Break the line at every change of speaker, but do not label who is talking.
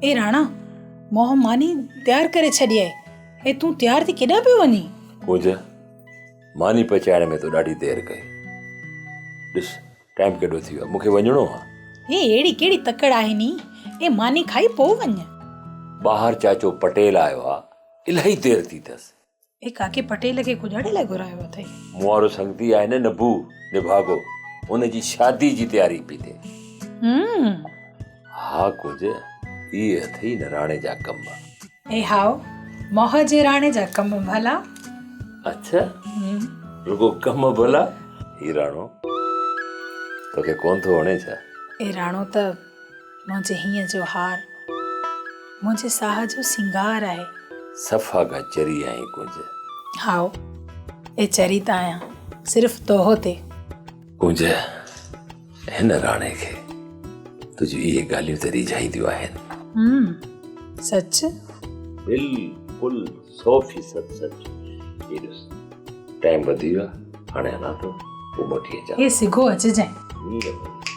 اي راڻا، مون ماني تيار ڪري ڇڏي آهي. اي تون تيار ٿي ڪيڏانهن پيو وڃين؟
ڪونج، ماني پچائڻ ۾ تو ڏاڍي دير ڪئي. ڏس، ٽائيم ڪيڏو ٿي ويو آهي، مون کي وڃڻو آهي.
اي اهڙي ڪهڙي تڪڙ آهي ني، اي ماني کائي پوء وڃ.
ٻاهر چاچو پٽيل آيو آهي، الاهي دير ٿي اٿس.
اي ڪاڪي پٽيل کي ڪجاڙي لاء گهرايو اٿئي؟
مون وارو سنگتي آهي نه نڀو نڀاڳو، ان جي شادي جي تياري پئي ٿئي.
هم.
ها ڪجھ، اهي اٿئي نه راڻي جا ڪم.
اي هائو، موهه جي راڻي جا ڪم ڀلا.
اڇا، رڳو ڪم ڀلا؟ هي راڻو توکي ڪونه ٿو وڻي ڇا؟
اي راڻو ته منهنجي هينئن جو هار، منهنجي ساهه جو سينگار آهي.
صفا ڪا چري آهين ڪنج.
هائو، اي چري ته آهيان، صرف توهه تي.
ڪنج، هن راڻي کي تنهنجون اهي ڳالهيون ته ريجهائينديون آهن.
هم، سچ؟
بلڪل سو فيصد سچ. هي ڏس، ٽائيم وڌي ويو آهي، هاڻي هلان ٿو، پوء موٽي اچان.
اي سگهو اچجانء.
نينهن ۾.